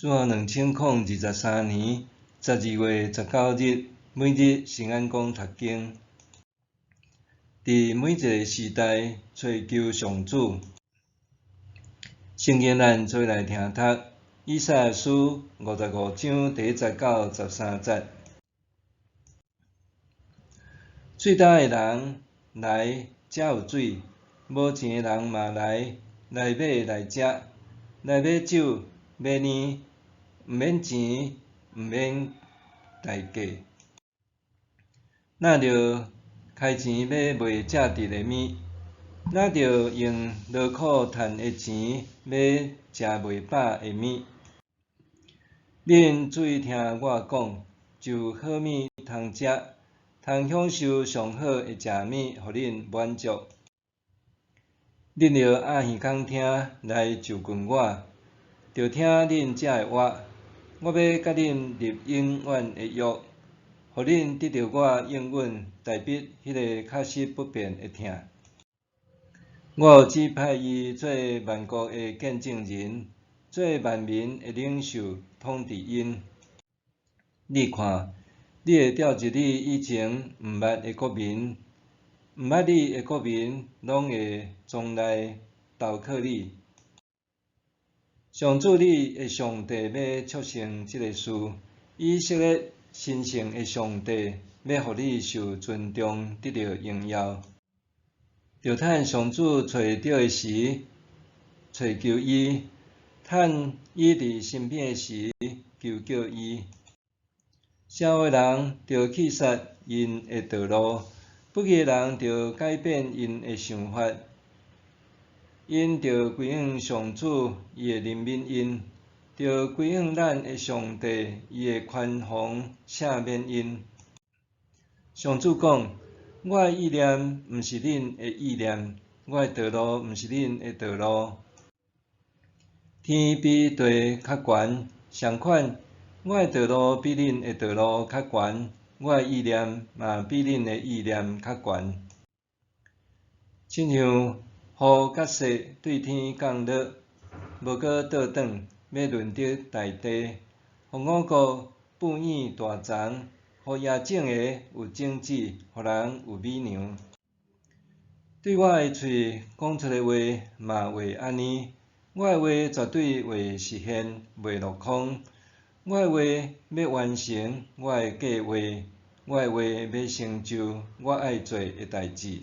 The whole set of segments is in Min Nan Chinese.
主後2023年12月19日，每日新安講讀經。佇每一个時代，揣求上主。聖經咱做伙來聽讀，以賽亞書55章第一節到13節。喙焦的人來，才有水；無錢的人嘛來，來買來食，來買酒、買奶，毋免錢，毋免代價。若著開錢買袂食得的物，若著用勞苦趁的錢買食袂飽的物。恁注意聽我講，就好物通食，通享受上好的食物，予恁滿足。恁著掩耳孔聽來就近我，著聽恁才會活。我欲佮恁立永遠的約，予恁得著我應允大必彼個確實不變的疼。我有指派伊做萬國的見證人，做萬民的領袖，統治𪜶。你看，你會召集你以前毋捌的國民，毋捌你的國民，攏會傱來投靠你。上主你的上帝欲促成這个事，以色列神聖的上帝欲予你受尊重，得著榮耀。著趁上主揣著的時，揣求伊；趁伊佇身邊的時，求叫伊。邪惡的人著棄殺𪜶的道路，不義的人著改變𪜶的想法。𪜶著歸向上主，伊會憐憫𪜶；著歸向咱的上帝，伊會寬宏赦免𪜶。上主講：我的意念毋是恁的意念，我的道路毋是恁的道路。天比地較懸，相款，我的道路比恁的道路較懸，我的意念嘛比恁的意念較懸。親像雨佮雪對天降落，無閣倒轉，欲潤澤大地，予五穀哺乳大欉，予野種的有種子，予人有米糧。對我的喙講出的話嘛會按呢，我的話絕對會實現，袂落空。我的話欲完成我的計畫，我的話欲成就我愛做的代誌。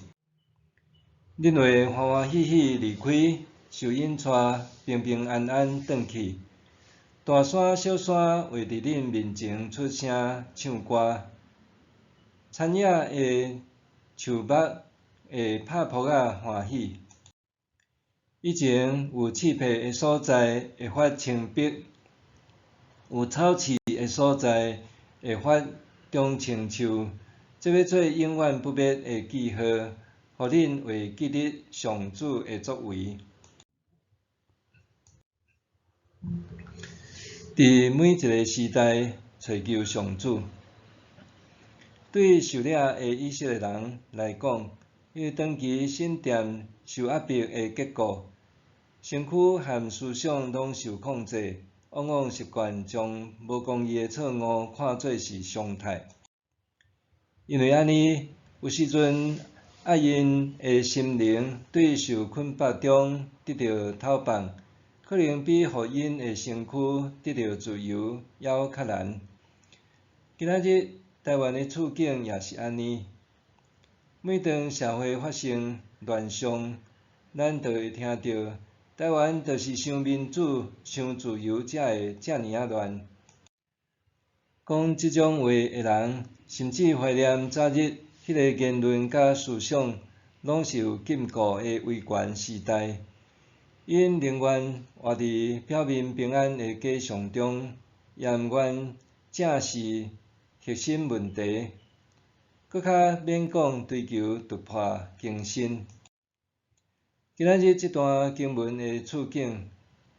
恁會歡歡喜喜離開，受𪜶帶平平安安轉去。大山小山會佇恁面前出聲唱歌，田野的樹木會拍噗仔歡喜。以前有刺皮的所在會發青碧，有草刺的所在會發長青樹。這欲做永遠不滅的記號，予恁會記得上主的作為。佇每一个時代，揣求上主。對受掠的以色列人來講，彼個長期身踮受壓迫的結果，身軀和思想攏受控制，往往習慣將無公義的錯誤看做是常態。因為按呢，有時陣愛𪜶的心靈對受捆綁中得著透放，可能比予𪜶的身軀得著自由猶較難。今仔日台灣的處境也是按呢。每當社會發生亂象，咱就會聽著台灣就是傷民主、傷自由，才會遮爾仔亂。講這種話的人，甚至懷念早日彼个言論佮思想攏受禁錮的威權時代。𪜶寧願活佇表面平安的假象中，也毋願正視核心問題，閣較免講追求突破更新。今仔日這段經文的處境，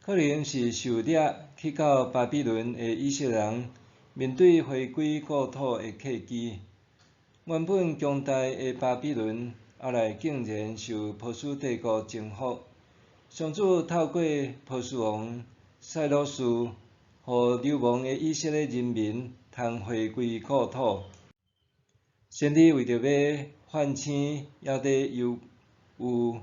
可能是受掠去到巴比倫的以色列人面對回歸故土的契機。原本強大的巴比倫，後來竟然受波斯帝國征服。上主透過波斯王賽魯斯，予流亡的以色列人民通回歸故土。先知為著欲喚醒猶佇猶豫、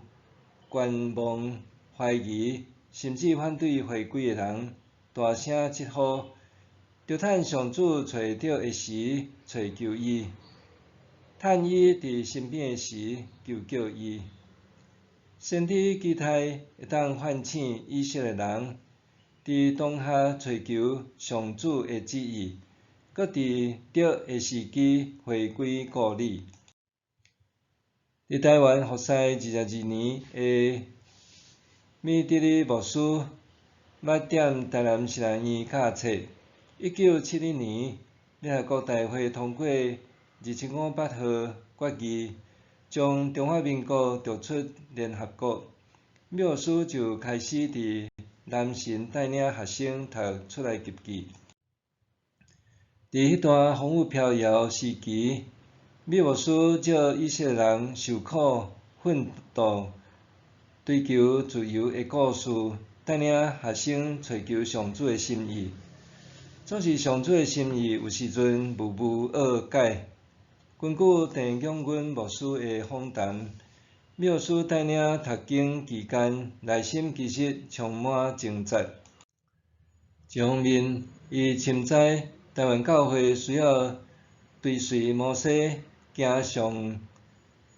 觀望、懷疑，甚至反對回歸的人，大聲疾呼，著趁上主揣著的時揣求伊，趁伊佇身邊的時求叫伊。先知期待會當喚醒以色列人，佇當下揣求上主的旨意，閣佇對的時機回歸故里。佇台灣服侍22年的米德里牧師，捌踮台南神學院教冊。1971年，聯合國大會通過2758號決議，將中華民國逐出聯合國。米牧師就開始佇南神帶領學生讀出埃及記。佇彼段風雨飄搖時期，米牧師召以色列人受苦奮鬥，追求自由的故事，帶領學生揣求上主的心意。總是上主的心意，有時陣無無奧解。根據鄭永軍牧師的訪談，米牧師帶領讀經期間，內心其實充滿掙扎。一方面，伊深知台灣教會需要追隨摩西行上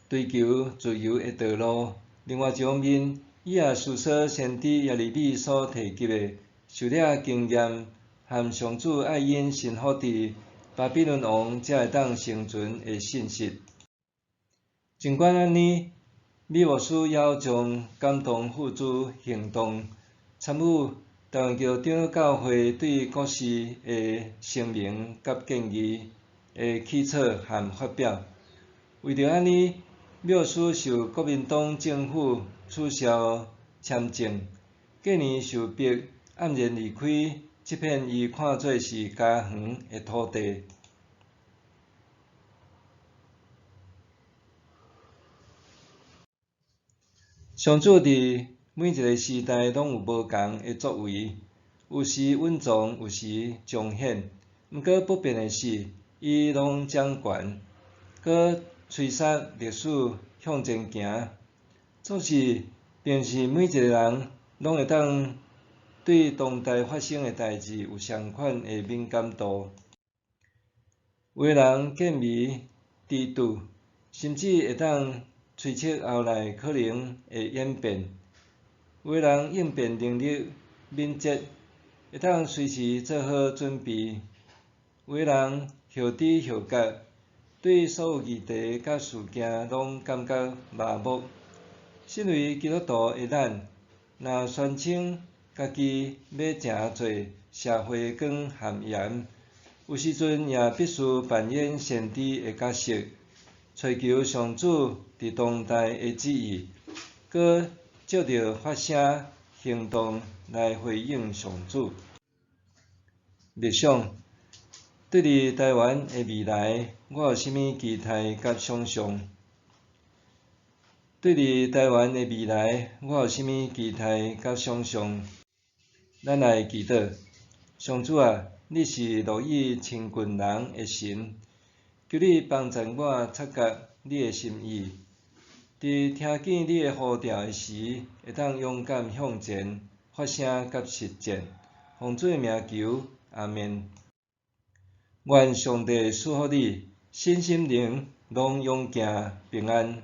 追求自由的道路；另外一方面，伊也思索先知耶利米所提及的受掠經驗，和上主愛𪜶順服佇巴比倫王才會當生存的信息。儘管按呢，米牧師猶將感動付諸行動，參與台灣基督長老教會對國事的聲明佮建議的起草和發表。為著按呢，米牧師受國民黨政府取消簽證，隔年受迫黯然離開這片伊看做是家園的土地。上主佇每一个時代攏有無仝的作為，有時隱藏，有時彰顯。毋過不變的是，伊攏掌權，閣催促歷史向前行。總是，並毋是每一個人攏會當對當代發生的代誌有相款的敏感度。有的人見微知著，甚至會當推測後來可能會演變。有的人應變能力敏捷，會當隨時做好準備。有的人後知後覺，對所有議題佮事件攏感覺麻木。身為基督徒的咱，若宣稱家己欲成做社會光和鹽，有時陣也必須扮演先知的角色，揣求上主佇當代的旨意，閣藉著發聲行動來回應上主。默想，對於台灣的未來，我有啥物期待佮想像？對於台灣的未來，我有啥物期待佮想像？咱來祈禱，上主啊，你是樂意親近人的神，求你幫助我察覺你的心意，佇聽見你的呼召的時，會當勇敢向前，發聲佮實踐。奉主的名求，阿們。願上帝賜福你，身心靈攏勇健平安。